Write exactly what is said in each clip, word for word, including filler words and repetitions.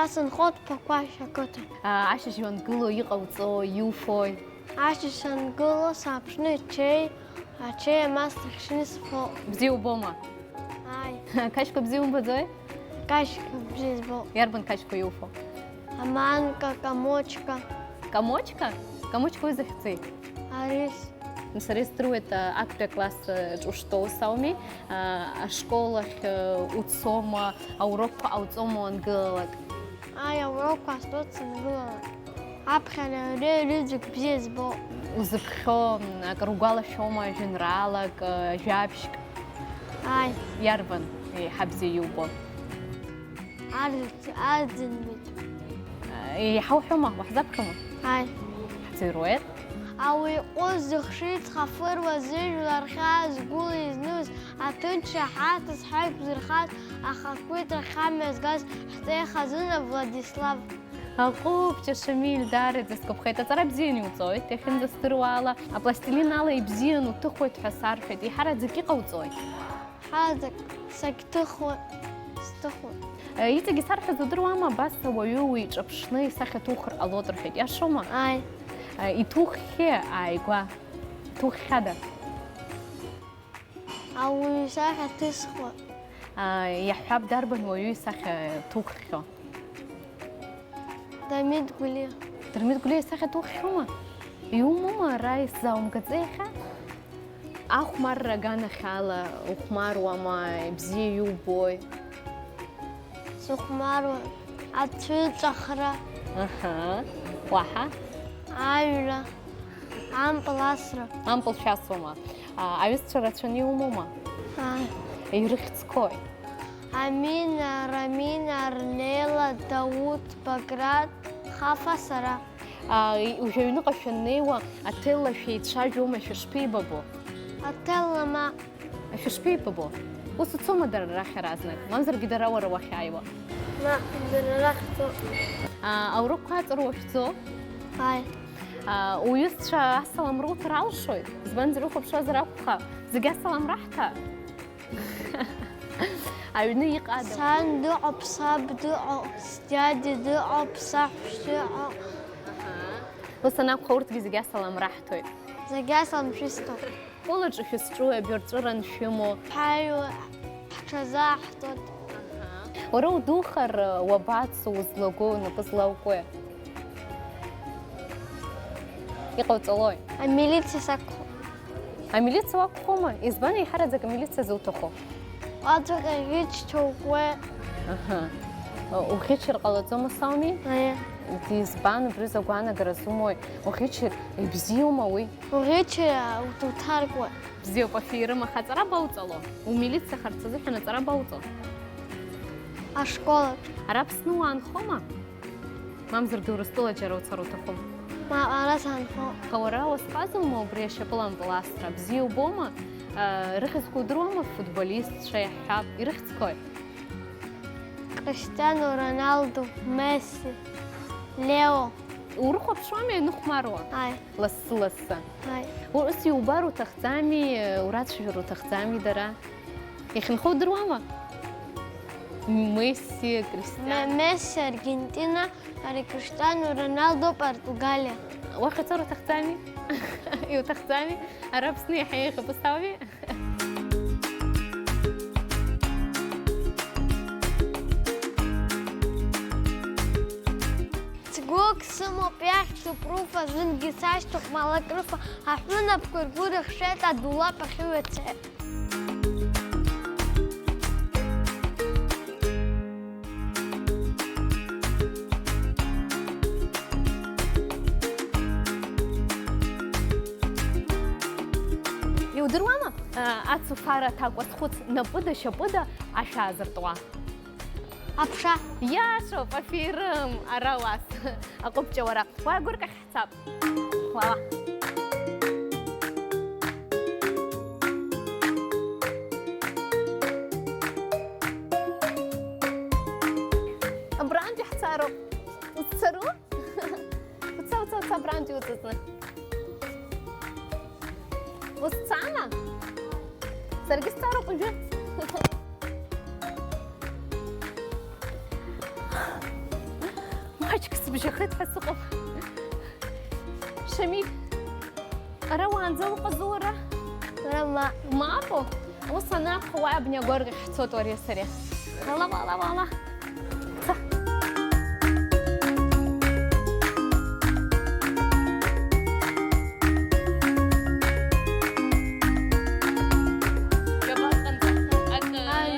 Сынхоит Ԥақәашь ақыҭа. Ашьыжь уангыло иҟауҵо, иуфои? Ашьыжь сангыло сааԥшны ачеи, ачеи амас сыхьшьны сфо. Бзиа убома? Ааи. Қажьқәа бзиа умбаӡои? Қажьқәа бзиа збо. Иарбан қажьқәа иуфо? Аманка, камочка. Камочка? Камочка уи захьӡи? Арис. Сара издыруеит, а, актәи акласс, а, ҿуштоу сауми, а, ашкол ахь, а, уцома, аурокқәа ҟауҵома уангылалак? Ааи, аурокқәа ҟасҵоит сангылалак. Аԥхьара ари аҩызак бзиа збо. Узыԥхьо, м, акыр угәалашәома, жәеинраалак, а, жәабжьк? Ааи. Иарбан еиҳа бзиа иубо? Арӡ-, арӡынбатәи. Еиҳа уҳәома, уаҳзаԥхьома? Ааи. Ҳӡырҩуеит. Ауаҩы ҟәыд зыхшыҩ ҵхафыруа, зыжәлар рхьаа згәыла изныз, аҭынчра ҳарҭас ҳаиқәзырхаз, ахақәиҭра ахьамҩа згаз ҳҵеи хазына Владислав. Аҟәыбҷа Шамиль, даараӡа сгәаԥхеит. Аҵара бзиан иуҵоит, иахьынӡасдыруа ала. Апластилин ала ибзиан уҭыхуеит ҳәа сарҳәеит. Еиҳараӡак иҟауҵои? Ҳаӡак сагьҭыхуа, сҭыхуа. Иҵегьы исарҳәаз удыруама, абас ауаҩы уиҿаԥшны исахьа ҭухыр ҟалоит рҳәеит, иашоума? Ааи. Иҭуххьеи ааигәа? Иҭуххьада? Ауаҩы исахьа ҭысхуа. Иаҳҳәап, дарбан уаҩы исахьа ҭуххьоу? Дырмит Гәлиа. Дырмит Гәлиа исахьа ҭуххьоума? Иумоума ара исзааумгаӡеи иахьа? Ахәмарра аганахьала ухәмаруама, ибзиа иубои? Сыхәмаруан. Ацәыҵәахра. Аҳа. Уаҳа? Аҩра. Ампыл асра. Ампыл шәасуама? А, аҩызцәа рацәаны иумоума? Ааи. Ирыхьӡқәои? Амина, Рамина, Арнела, Дауҭ, Баграт, Хафа, сара. А, и-, уажә аҩныҟа шәаннеиуа, аҭелла шәеицәажәома, шәышԥеибабо? Аҭелла ма. Шәышԥеибабо? Ус уцома дара рахь иаразнак, мамзаргьы дара уара уахь ааиуа? Ма, дара рахь цо. А, аурокқәа аҵара уашәҵо? Ааи. А, уҩызцәа асалам руҭар алшоит, избанзар, ухәаԥшуазар акәхап, зегь асалам раҳҭа? Аҩны иҟада? Сан дыҟоуп, саб дыҟоуп, сдиади дыҟоуп, саҳәшь дыҟоуп. Аҳа. Ус анакәха, урҭгьы зегь асалам раҳҭоит. Зегь асалам шәысҭоит. Школаҿы шәызҿуи, абырҵәыра аншәымоу? Ҳаҩуа ҳҽазаҳҵоит. Аҳа. Уара удухар, уабацо, узлаго, унапы злаукуеи? Иҟауҵалои? Амилициа сакәхап. Амилициа уакәхома? Избан еиҳараӡак амилициа зуҭаху? Уаҵәҟьа ӷьыч ҭоукуеи. Аҳа. Уӷьычыр ҟалаӡома сауми? Аиа. Избан, убри закә агәаанагара зумои? Уӷьычыр ибзиоума уи? Уӷьычыр уҭаркуеит. Бзиоуп, аферым, аха аҵара бауҵало? Умилицахарц азыҳәан аҵара бауҵо? Ашкол аҿы. Ара Аԥсны уаанхома? Мамзаргьы Урыстәыла џьара уцар уҭахума? Мап, ара саанхо. Аха уара уасҟазоума убри ашьапылампыл асра? Бзиа убома? Ы, рыхьӡқәа удыруама? Футболистцәа иаҳҳәап. Ирыхьӡқәои? Кристиано Роналду, Месси, Лео. Урыхәаԥшуама ианыхәмаруа? Ааи. Лассы-лассы. Ааи. Ус иубар уҭахӡами, урацәажәар уҭахӡами дара? Иахьынхо удыруама? Месси, Кристиано. Ме-, Месси, Аргентина, ари Криштиано Роналдо, Португалиа. Уахь уцар уҭахӡами? Иуҭахӡами? Ара Аԥсны иаҳа еиӷьуп, ус ауми? Цгәык сымоуп, иахьӡуп Руфа, зынгьы сашьҭоуп Малакрыфа, аҳәынаԥқәа ргәы рыхшәеит, адулаԥ ахьы ҩацеит. Иудыруама? Ацуфара аҭакәа схәыц напыда-шьапыда ашә аазыртуа. Аԥша. Иашоуп, аферым, ара уас. Аҟәыбҷа уара. Уа, агәыркахь ҳцап. Уала. Абрантәи ҳцароуп. Узцару? Уца, уца, уца, абрантәи уҵыҵны. Узцама? Саргьы сцароуп уажәы. Аҷк сыбжьахеит ҳәа сыҟам. Шамиль, ара уаанӡа уҟазу уара? Ара ма. Мап? Ус анакәха, уа абни агәаргахь ҳцоит уареи сареи. Уала, уала, уала. Ца.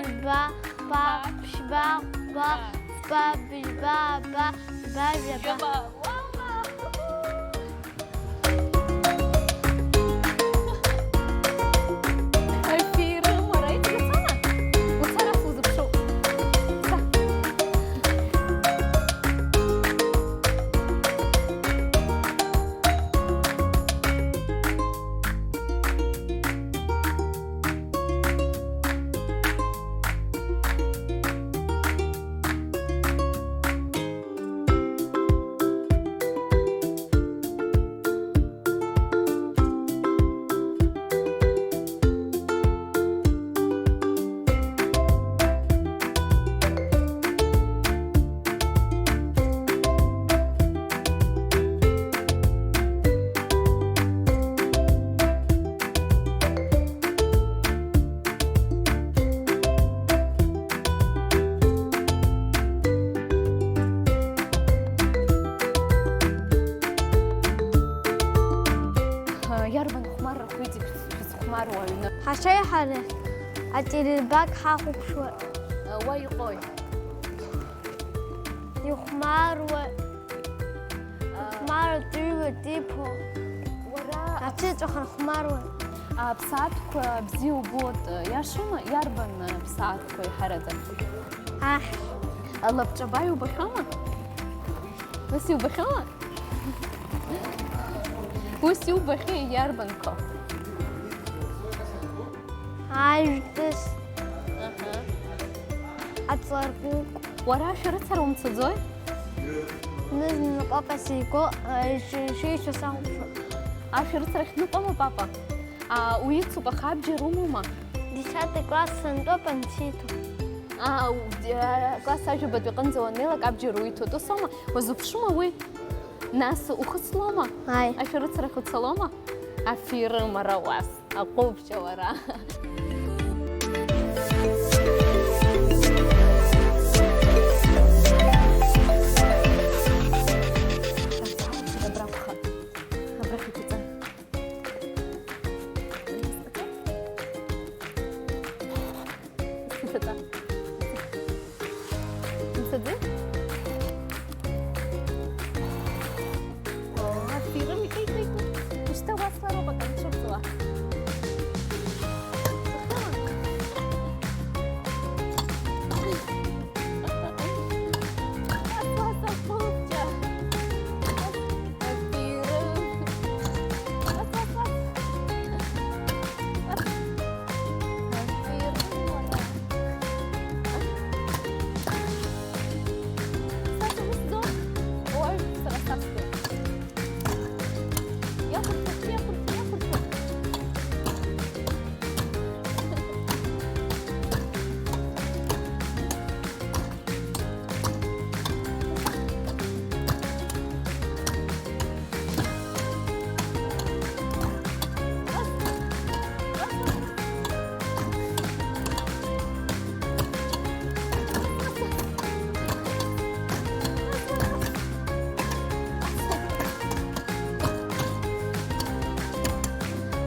Ҩба, ԥшьба, хәба, фба, фба, бжьба, ба, ба, ҩаба. Ҩаба. Уала! Афира, уара иҭгацәама? Уца, ара сузыԥшуп. Са. Иарбан хәмаррақәеи зегь шәызхәмаруа аҩны? Ҳашеиҳараҩ ателербаг ҳахәаԥшуа. Уа иҟои? Ихәмаруа. Ихәмаруа, дыҩуа, диԥо. Уара ацәыҵәахра хәмаруа. Аԥсаатәқәа бзиа убоит, иашоума? Иарбан аԥсаатәқәа иҳараӡам? Аҳ. Лабҿаба иубахьоума? Ус иубахьоума? Ус иубахьеи, иарбанқәа? Ажәтәыс. Аҳа. Аҵларкәыкә. Уара ашәарыцара умцаӡои? Зны-зынла папа сиго, иши-, ишишәа сахәаԥшуа. Ашәарыцарахь дныҟәама папа? А, уицуп, аха абџьар умоума? Десятый класс сынтәоуп, ансиҭо. А, у-, ди-, а, класс ажәабатәи аҟынӡа уаннеилак абџьар уиҭоит, ус аума? Уазыԥшума уи? Нас ухы слоума? Ааи. Ашәарыцарахь уцалома? Аферым, ара уас, аҟәыбҷа уара. Абраҟа, абраҟа иҭыҵа. Сыҭыҵа. Мцаӡеи? Оо, аферым, икеи, икеи, икеи. Ушьҭа уасла роуп акы анцәырҵуа. Ас, ас, ас, ас, ас,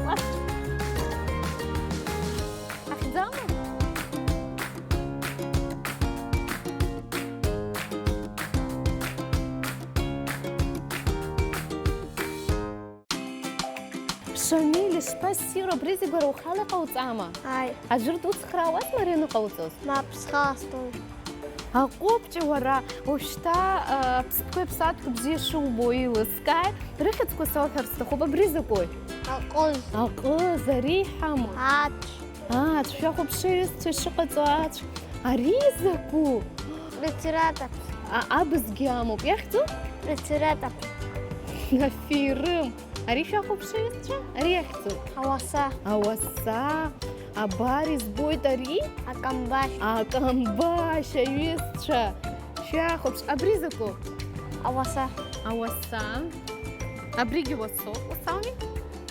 ас. Ахьӡама? Шамиль, ишԥассиру, абри зегь уара ухала иҟауҵама? Ааи. Аӡәыр дуцхраауазма ари аныҟауҵоз? Мап, схала стәон. Аҟәыбҷа уара, уажәшьҭа, а, ԥстәқәеи ԥсаатәқәеи бзиа шубо еилыскааит. Рыхьӡқәа сауҳәар сҭахуп, абри закәи? Аҟыз. Аҟыз, ари иҳамоу. Аҵә. Аҵә, шәахәаԥшы, аҩызцәа, ишыҟаҵоу аҵә. Ари закәу? Прицератор. А, абзгьы амоуп. Иахьӡу? Прицератор. Аферым. Ари шәахәаԥшы, аҩызцәа? Ари иахьӡу? Ауаса. Ауаса. Абар, избоит ари. Акамбашь. Акамбашь, аҩызцәа. Шәахәаԥш, абри закәу? Ауаса. Ауаса. Абригьы уасоуп, ус ауми?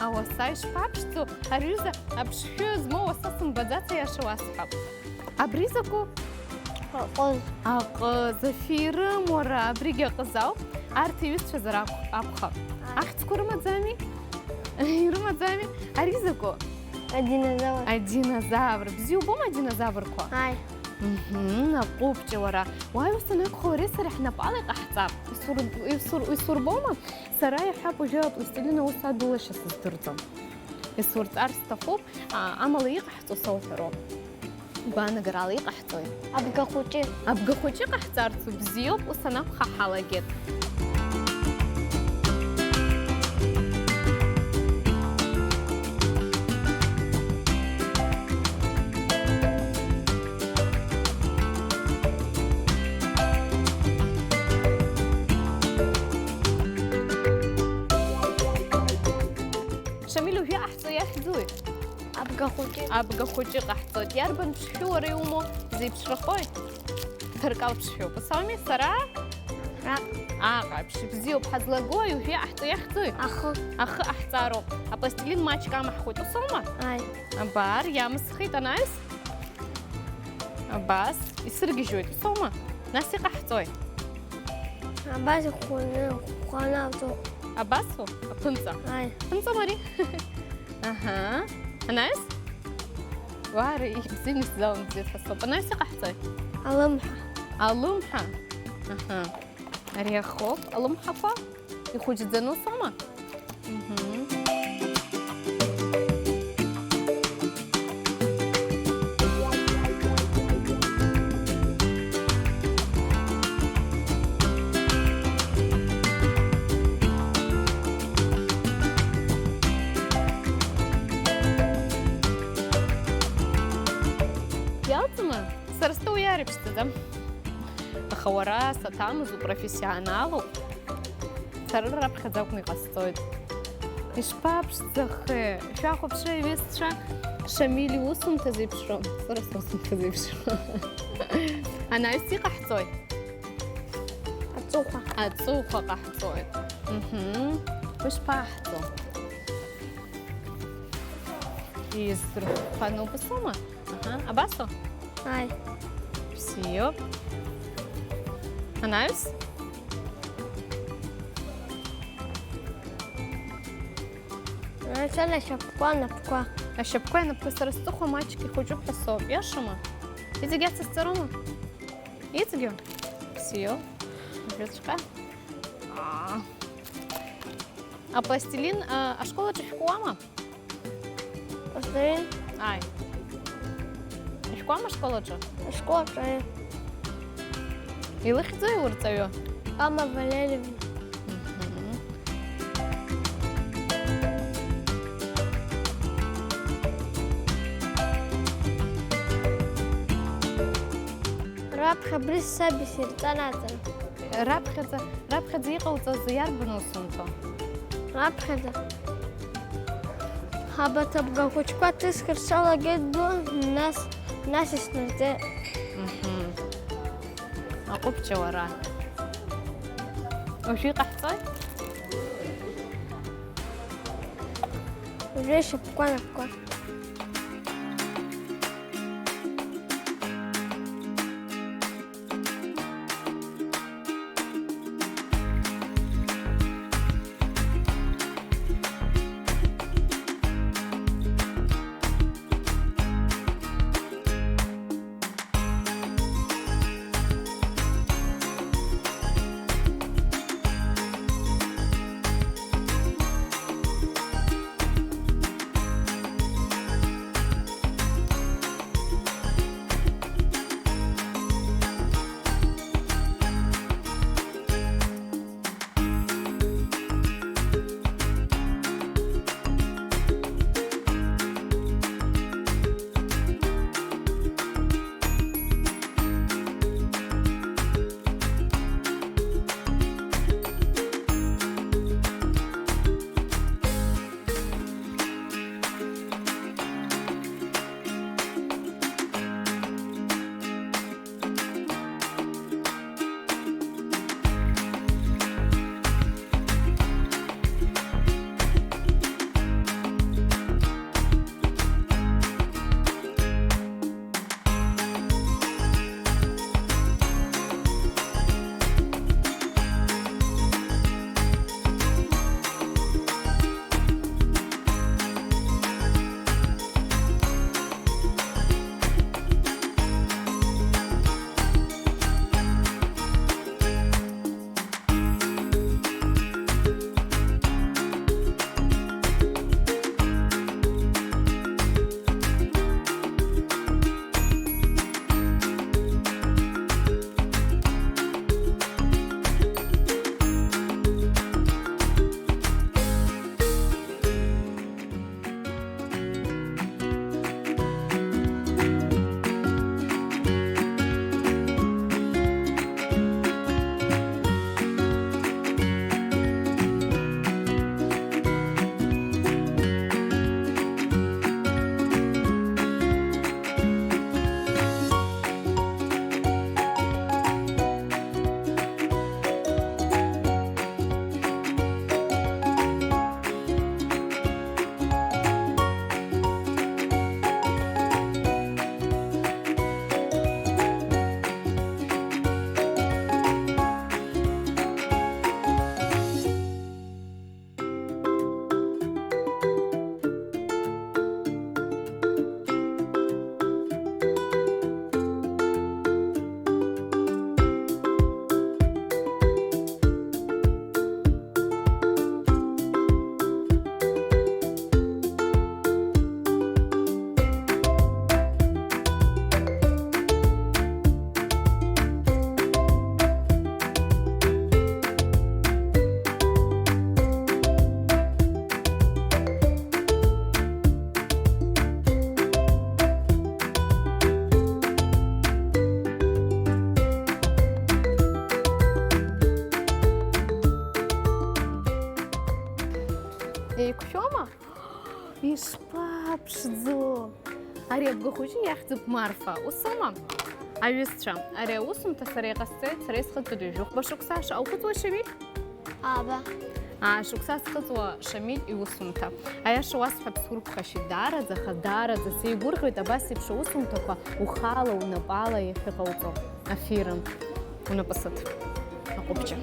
Ауаса, ишԥаԥшӡоу? Ари аҩыза аԥшшәы змоу уаса сымбаӡац, аиаша уасҳәап. Абри закәу? Аҟыз. Аҟыз, аферым, уара, абригь аҟыз ауп. Арҭ иҩызцәазар акә-, акәхап. Ааи. Ахьӡқәа рымаӡами? Ирымаӡами? Ари закәу? Адинозавр. Адинозавр. Бзиа убома адинозаврқәа? Ааи. Мгм, аҟәыбҷа уара. Уааи, ус анакәха, уареи сареи ҳнапала иҟаҳҵап. Исур-, исур-, исурбома? Сара иаҳҳәап, уажәы апластилин аус адулашьа сыздырӡом. Исурҵар сҭахуп, а, амала иҟаҳҵо соуҳәароуп. Гәаанагарала иҟаҳҵои? Абгахәыҷы. Абгахәыҷы ҟаҳҵарц бзиоуп, ус анакәха ҳалагеит. Шамиль, уажәы иҟаҳҵо иахьӡуи? Абгахәыҷы. Абгахәыҷы ҟаҳҵоит. Иарбан ԥшшәы уара иумоу? Изеиԥшрахои? Ҭыркал ԥшшәоуп. Ус ауми, сара? Аҟ. Аҟ, аԥшшәы бзиоуп. Ҳазлагои, уажәы иҟаҳҵо иахьӡуи? Ахы. Ахы ҟаҳҵароуп. Апластилин маҷк амаҳхуеит, ус аума? Ааи. Абар, иамысхит анаҩс. Абас, исыргьежьуеит, ус аума? Нас иҟаҳҵои? Абас ихәхәаны, ихәхәаны авҵоуп. Абасоу? Аԥынҵа? Ааи. Аԥынҵа мари? Аҳа. Анаҩс? Уара, ибзианы исзалымҵит ҳәа соуп. Анаҩс иҟаҳҵои? Алымҳа. Алымҳа? Аҳа. Ари ахоуп. Алымҳақәа? Ихәыҷӡаны усоума? Мгм. Иалҵма? Сара стәы уи аареиԥшӡаӡам. Аха уара саҭамыз упрофессионалуп. Сара раԥхьаӡа акәны иҟасҵоит. Ишԥаԥшӡахеи? Шәахәаԥши, аҩызцәа, Шамиль иусумҭа зеиԥшроу, сара сусумҭа зеиԥшроу. Анаҩс иҟаҳҵои? Аҵыхәа. Аҵыхәа ҟаҳҵоит. Мгм. Ушԥаҳҵо? Исырхәануп, усоума? Аҳа, абасоу? Ааи. Бзиоуп. Анаҩс? Ацәа ашьапқәа, анапқәа. Ашьапқәа, анапқәа, сара сҵыхәа маҷк ихәыҷуп ҳәа соуп, иашоума? Иҵегь иацысҵароума? Иҵегьы? Бзиоуп. Жәаҵәҟьа. Аа. Апластилин, а, ашкол аҿы шәкуама? Пластилин? Ааи. Ишәкуама ашкол аҿы? Ашкол аҿы, ааи. Илыхьӡои урҵаҩы? Кама Валерьевна. Мгм. Раԥхьа абри саб исирҵан аҵан. Раԥхьаӡа, раԥхьаӡа иҟауҵаз иарбан усумҭоу? Раԥхьаӡа. Ҳабаҭ абгахәыҷқәа ҭысхыр салагеит ду, нас, нас иснарҵеит. Мгм. Аҟәыбҷа уара. Уажәы иҟаҳҵои? Уажәы ишьапқәа, напқәа. Еиқәшәома? Ишԥаԥшӡоу! Ари абгахәыҷы иахьӡуп Марфа, усоума? Аҩызцәа, ари аусумҭа сара иҟасҵеит, сара исхыҵуеит ҩажәи хәба шықәса. Ааба. Ааба. Ааба шықәса схыҵуа Шамиль иусумҭа. Аиаша уасҳәап, сгәарԥхашьеит даараӡа, аха даараӡа сеигәырӷьоит абас еиԥш аусумҭақәа ухала, унапала иахьыҟауҵо. Афирын, унапы сыҭ, аҟәыбҷа.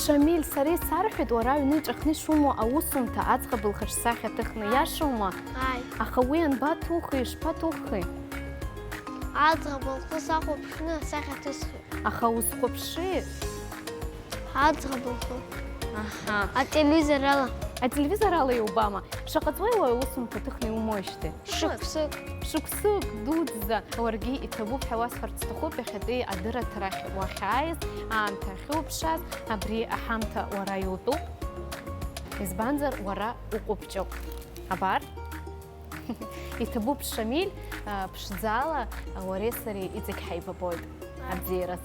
Шамиль, сара исарҳәеит, уара аҩны иҵәахны ишумоу аусумҭа аӡӷаб лхаҿсахьа ҭыхны, иашоума? Ааи. Аха уи анбаҭухи, ишԥаҭуххи? Аӡӷаб лхы сахәаԥшны асахьа ҭысхит. Аха узхәаԥши? Аӡӷаб лхы. Аҳа. Ателевизор ала. Ателевизор ала иубама? Шаҟа ҵуеи уаҩ усумҭа ҭыхны иумоижьҭеи? Шықәсык. Шықәсык дуӡӡа. Уаргьы иҭабуп ҳәа уасҳәарц сҭахуп, иахьатәи адырраҭарахь уахьааиз, аамҭа ахьуԥшааз, абри аҳамҭа уара иутәуп. Избанзар, уара уҟәыбҷоуп. Абар. Иҭабуп, Шамиль, а, ԥшӡала, а, уареи сареи иҵегь ҳаибабоит. Абзиараз.